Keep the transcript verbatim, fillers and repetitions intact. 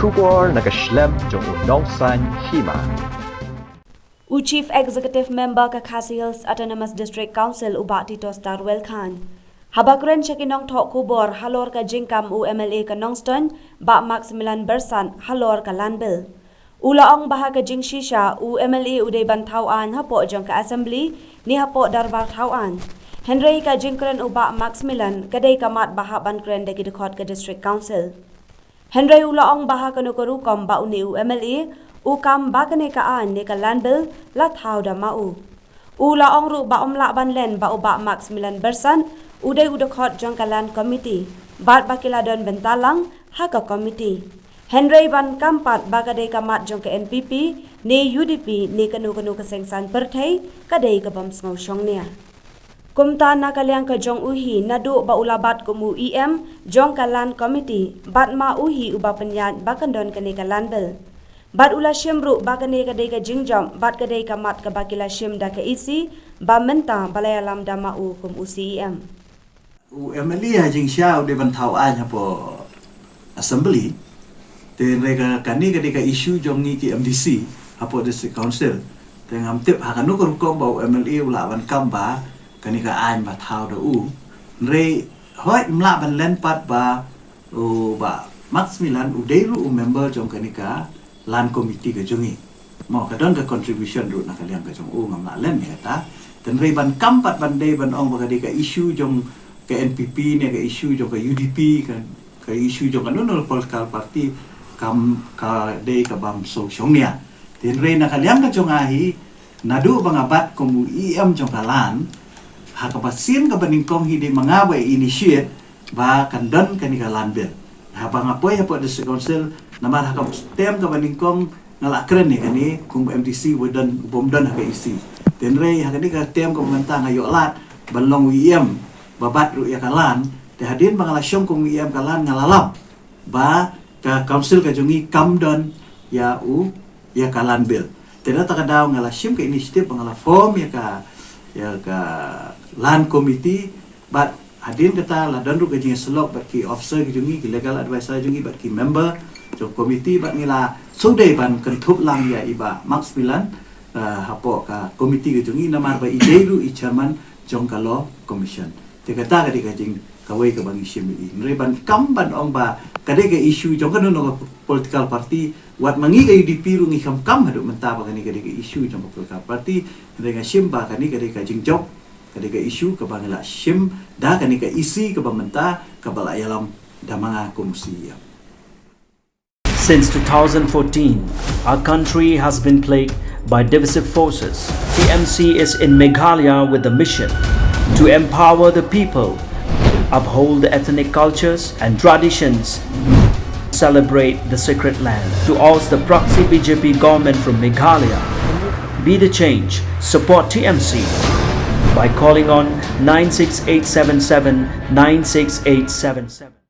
Khubor na ka shlem jong u nongsan hima. U Chief Executive Member ka Khasi Hills Autonomous District Council u Bah Titos Darwell Chyne, haba kren sha ki nongthoh khubor halor ka jingkam u M L A ka Nongstoiñ, Bah Maximilan Bersat, halor ka Land Bill, u la ong ba ha ka jingshisha u M L A u dei ban thaw aiñ hapoh jong ka Assembly ne hapoh Dorbar Thaw Aiñ. Hynrei ka jingkren u Bah Maximilan ka dei ka mat ba hap ban kren da ki dkhot ka District Council. Hynrei u la ong ba ha kano ka rukom ba une u M L A u kam ba kane ka aiñ ne ka Land Bill la thaw da ma u. U la ong ruh ba um lah ban len ba u Bah Maximilan Bersat u dei u dkhot jong ka Land Committee bad ba ki la don bynta lang ha ka committee. Hynrei ban kam pat ba ka dei ka mat jong ka N P P ne U D P ne kano kano ka seng saiñ pyrthei ka dei ka bym sngew shongnia. Kumta na ka liang ka jong u hi, naduh ba u la bat kum u E M jong ka Land Committee bad ma u hi uba pynïaid ba kan don kane ka Land Bill. Bad u la shim ruh ba kane ka dei ka jingjop bad ka dei ka mat kaba ki la shim da ka E C ba mynta ba la ïalam da ma u kum u C E M. U M L A ha jingshisha u dei ban thaw aiñ hapoh Assembly. Te hynrei ka, kane ka dei ka issue jong ngi ki M D C hapoh District Council. Te ngam tip ha kano ka rukom ba u M L A u lah ban kam ba kane ka aiñ ba thaw da u. Hynrei hooid ym lah ban len pat ba u Bah Maximilan u dei ruh u member jong kane ka Land Committee ka jong ngi. Mo, ka don ka contribution ruh na ka liang ka jong u, ngam lah len ïa kata. Te hynrei ban kam pat ban dei ban ong ba ka dei ka issue jong ka N P P ne ka issue jong ka U D P, ka, ka issue jong kano kano political party, kam ka dei ka bym sngew shongnia. Te hynrei na ka liang ka jong nga hi, naduh ba nga bat kum u E M jong ka Land, ha kaba sien kaba nyngkong hi dei ma nga ba initiate ba kan don kane ka Land Bill. Haba nga poi hapoh District Council, namar ha ka term kaba nyngkong nga la kren ïa kane kum M D C ba don, bym don ha ka E C. Te hynrei ha kane ka term kaba mynta nga ïoh lad ban long u E M ba bat ruh ïa ka Land. Te hadien ba nga la shong kum u E M ka Land nga la lap ba ka Council ka jong ngi kam don ïa u, ïa ka Land Bill. Te na kata ka daw nga la shim ka initiative ba nga la form ïa ka, ïa ka Land Committee. Bad hadien kata la don ruh ka jingïasyllok bad ki officer ki jong ngi, ki legal advisor jong ngi bad ki member jong committee, bad ngi la shu dei ban kynthup lang ïa i Bah Maximilan, eh, hapoh ka committee ka jong ngi, namar ba i dei ruh i chairman jong ka Law Commission. Te kata ka dei ka jing, kawei kaba ngi shim ïa i. Hynrei ban kam ban ong ba ka dei ka issue jong kano kano ka political party, wat ma ngi ka U D P ruh ngi kam kam haduh mynta ba kane ka dei ka issue jong ka political party. Hynrei nga shim ba kane ka dei ka jingjop, ka dei ka issue kaba ngi la shim da kane ka E C kaba mynta kaba la ïalam da ma nga kum u C E M. Since two thousand fourteen, our country has been plagued by divisive forces. T M C is in Meghalaya with the mission to empower the people, uphold the ethnic cultures and traditions, celebrate the sacred land. To oust the proxy B J P government from Meghalaya, be the change, support T M C by calling on nine six eight seven seven nine six eight seven seven.